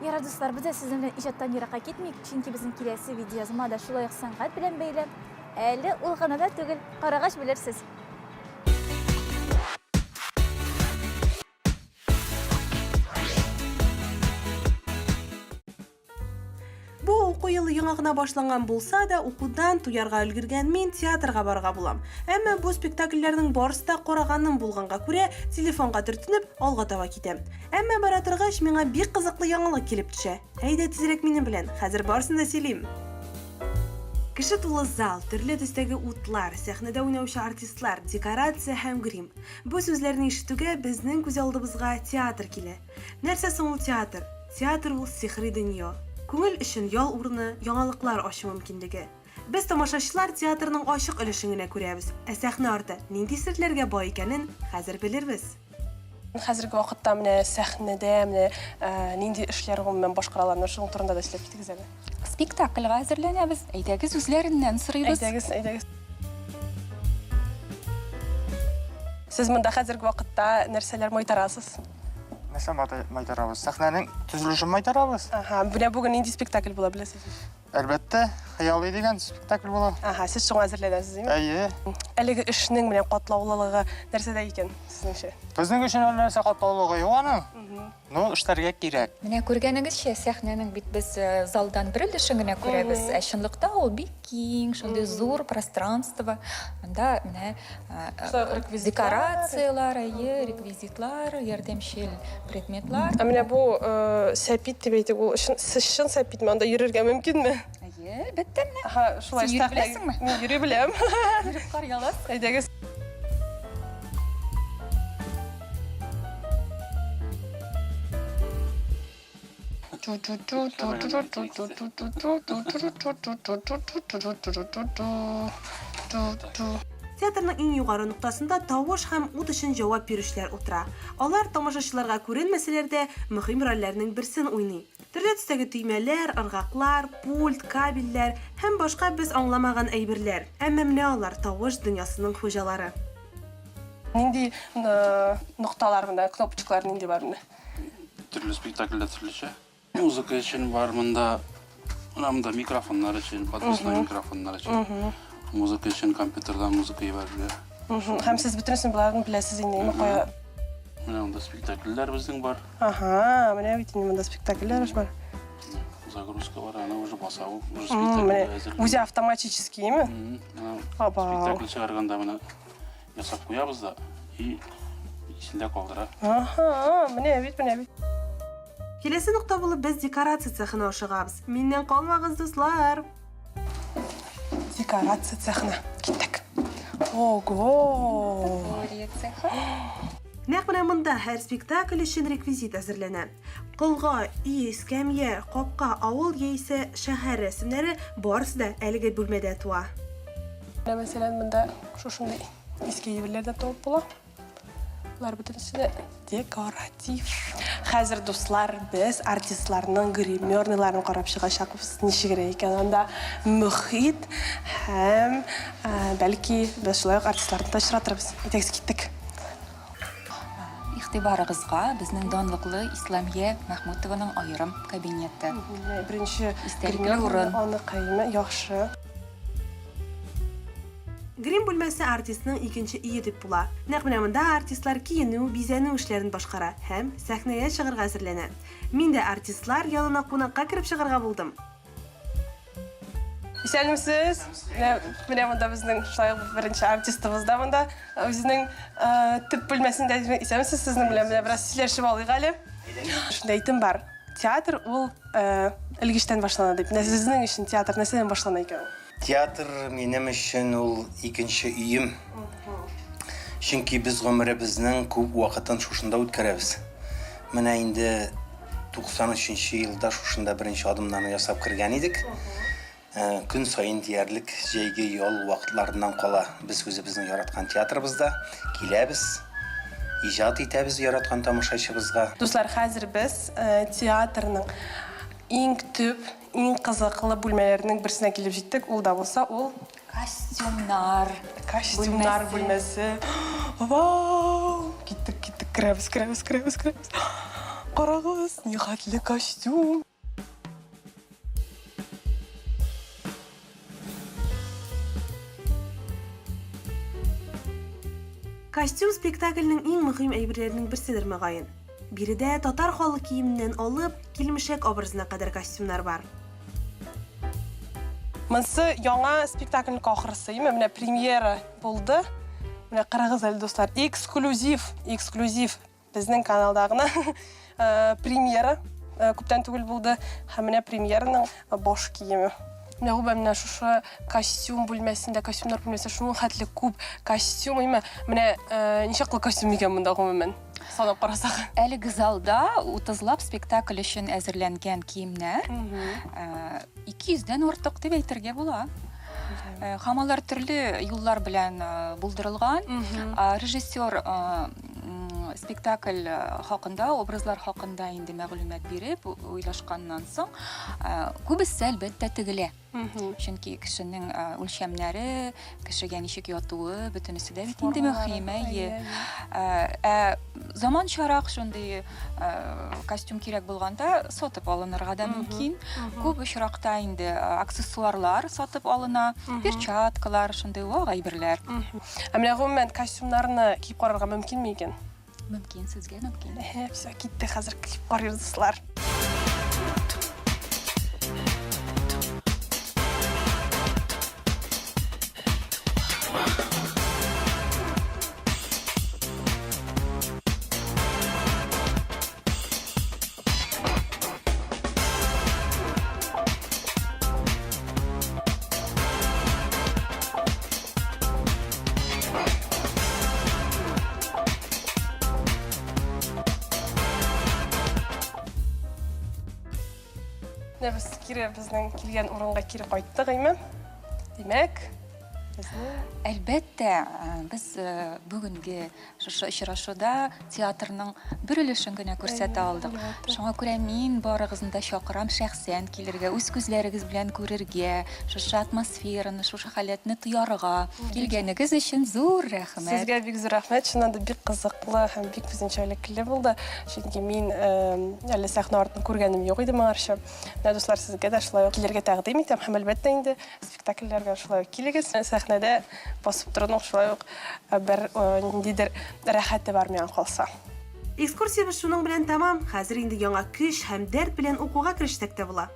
Ярар, дуслар, без дә сезнең белән иҗаттан еракка китмик, чөнки безнең киләсе видеоязма да шулай ук сәнгать белән бәйле. Әле ул гына да түгел, карагач белерсез. Бу уку елы яңа гына башланган булса да, укудан туярга өлгергән мин театрга барырга булам. Әмма бу спектакльләрнең барысы да караганым булганга күрә, телефонга төртенеп, алга таба китәм. Әмма бара торгач, миңа бик кызыклы яңалык килеп төшә. Әйдә тизрәк минем белән, хәзер барысын да сөйлим. Кеше тулы зал, төрле төстәге утлар, сәхнәдә уйнаучы артистлар, декорация һәм грим. Бу сүзләрне ишетүгә безнең күз алдыбызга театр килә. Нәрсә соң ул театр? Театр ул сихри дөнья. Күңел өчен ял урыны, яңалыклар ачу мөмкинлеге. Без тамашачылар театрның ачык өлешен генә күрәбез, ә сәхнә арты нинди серләргә бай икәнен хәзер белербез. Хәзерге вакытта менә сәхнәдә менә нинди эшләр гомумән башкаралар? Менә шуның турында да сөйләп китегез әле. Спектакльгә әзерләнәбез. Әйдәгез, үзләреннән сорыйбыз. Әйдәгез, әйдәгез. Сез монда хәзерге вакытта нәрсәләр майтарасыз? Нәрсә майтарабыз? Сәхнәнең төзелешен майтарабыз. Ага, менә бүген нинди спектакль була, беләсез? Әлбәттә, Хыялый дигән спектакль була. Ага, сез шуңа әзерләнәсез, димме? Әйе. Әлеге эшнең менә катлаулылыгы нәрсәдә икән, сезнеңчә? Безнең өчен әллә нәрсә катлаулылыгы юк аның. Ну, эшләргә кирәк. Менә күргәнегезчә, сәхнәнең бит без э, залдан бер өлешен генә күрәбез, ә чынлыкта ул бик киң, шундый зур пространство. Монда менә Декорацияләр, әйе, реквизитлар, ярдәмчел предметлар. Ә менә бу сәпит дип әйтик, ул чын, сез чын сәпитме? Анда йөрергә мөмкинме? Әйе, әлбәттә менә. Аһа, шулай. Син йөри беләсеңме? Мин йөри беләм. Йөреп карый аласың. Әйдәгез. Театрның иң югары ноктасында тавыш һәм ут өчен җавап бирүчеләр утыра. Алар, тамашачыларга күренмәсәләр дә, мөһим рольләрнең берсен уйный. Төрле төстәге төймәләр, ыргаклар, пульт, кабельләр һәм башка без аңламаган әйберләр. Әмма менә алар, тавыш дөньясының хуҗалары. Нинди нокталар монда, кнопочкалар нинди бар менә? Төрле спектакльдә төрлечә. Музыка өчен бар монда. Менә монда микрофоннар өчен, подвесной микрофоннар өчен. Музыка өчен компьютердан музыка җибәрергә. Һәм сез бөтенесен боларны беләсез инде, әйме, кая? Менә монда спектакльләр безнең бар. Ага, менә бит инде монда спектакльләр бар. Загрузка бар, аны уже баса ул, уже спектакль әзер. Үзе автоматический, әйме? Аба. Спектакль чыгарганда менә Ясап куябыз да и исендә калдыра. Аһа, менә бит, менә бит. Киләсе нокта булып без декорация цехына ашыгабыз. Миннән калмагыз, дуслар! Декорация цехына киттек. Ого! цехы. Нәкъ менә монда һәр спектакль өчен реквизит әзерләнә. Колга, өй, эскәмия, капка, авыл яисә шәһәр рәсемнәре барысы да әлеге бүлмәдә туа. Менә мәсәлән, монда шушындый иске әйберләр дә табып була. Болар бөтенесе дә декоратив. Хәзер, дуслар, без артистларның гримерныйларын карап чыгачакбыз. Ничегрәк икән анда мөхит һәм бәлки без шулай ук артистларны да очратырбыз. Әйдәгез, киттек. Игътибарыгызга безнең данлыклы Исламия Мәхмүтованың аерым кабинеты. Беренче гримерный аныкы, яхшы. Грим бүлмәсе артистның икенче өе дип була. Нәкъ менә монда артистлар киенү, бизәнү эшләрен башкара һәм сәхнәгә чыгарга әзерләнә. Мин дә артистлар янына кунакка кереп чыгарга булдым. Исәнмесез! Менә, менә монда безнең шулай ук беренче артистыбыз да монда үзенең төп бүлмәсендә. Исәнмесез, сезнең белән менә бераз сөйләшеп алыйк әле. Шундый әйтем бар. Театр ул элгечтән башлана дип. Менә сезнең өчен театр нәрсәдән башлана икән ул? Театр минем өчен ул икенче өем. Чөнки без гомеребезнең күп вакытын шушында үткәрәбез. Менә инде 93 нче елда шушында беренче адымнарны ясап кергән идек. Э, көн саен диярлек җәйге ял вакытларыннан кала без үзебезнең яраткан театрыбызда киләбез, иҗат итәбез яраткан тамашачыбызга. Дуслар, хәзер без э, театрның иң төп Иң кызыклы бүлмәләрнең берсенә килеп җиттек. Ул да булса ул Костюмнар костюмнар бүлмәсе. Вау! Киттек, киттек, керәбез, керәбез, керәбез, керәбез. Карагыз, нихәтле костюм. Костюм спектакльнең иң мөһим әйберләренең берседер, мөгаен. Биредә татар халык киеменнән алып, килмешәк образына кадәр костюмнар бар. Монсы яңа спектакльнең ахырысы, име? Менә премьера булды. Менә карагыз әле, дуслар, эксклюзив, эксклюзив безнең каналда гына э, премьера э, күптән түгел булды. Һәм менә премьераның баш киеме. Менә гомумән менә шушы костюм бүлмәсендә, костюмнар бүлмәсендә шуның хәтле күп костюм, име? Менә э, ничаклы костюм икән монда гомумән? Санап карасак. Әлеге залда утызлап спектакль өчен әзерләнгән киемнәр 200 дән артык дип әйтергә була. Э, һәм алар төрле юллар белән э, булдырылган. Режиссер э, спектакль хакында, образлар хакында инде мәгълүмат биреп, уйлашканнан соң, күбесе әлбәттә тегелә. Чөнки кешенең үлчәмнәре, кешегә ничек ятуы, бөтенесе дә бит инде мөһим, әйе. Ә заманчарак шундый костюм кирәк булганда сатып алынырга да мөмкин. Күп очракта инде аксессуарлар сатып алына, перчаткалар, шундый вак әйберләр. Ә менә гомумән костюмнарны киеп карарга мөмкинме икән? Мөмкин, сезгә мөмкин. Әһә, все, китте, хәзер киеп карыйбыз, дуслар. Менә без кире безнең килгән урынга кире кайттык, әйме? Димәк, безнең Әлбәттә, э, без э, бүгенге Шушы очрашуда театрның бер өлешен генә күрсәтә алдык. Шуңа күрә мин барыгызны да чакырам шәхсән килергә, үз күзләрегез белән күрергә, шушы атмосфераны, шушы халәтне тоярга. Килгәнегез өчен зур рәхмәт. Сезгә бик зур рәхмәт. Чыннан да бик кызыклы һәм бик үзенчәлекле булды. Чөнки мин әле сәхнә артын күргәнем юк иде моңарчы. Менә, дуслар, сезгә дә шулай ук килергә тәкъдим итәм һәм, әлбәттә инде, Спектакльләргә шулай ук килегез. Сәхнәдә басып торуның шулай ук бер ниндидер рәхәте бар миңа калса. Экскурсиябез шуның белән тәмам. Хәзер инде яңа көч һәм дәрт белән укуга керешсәк тә була.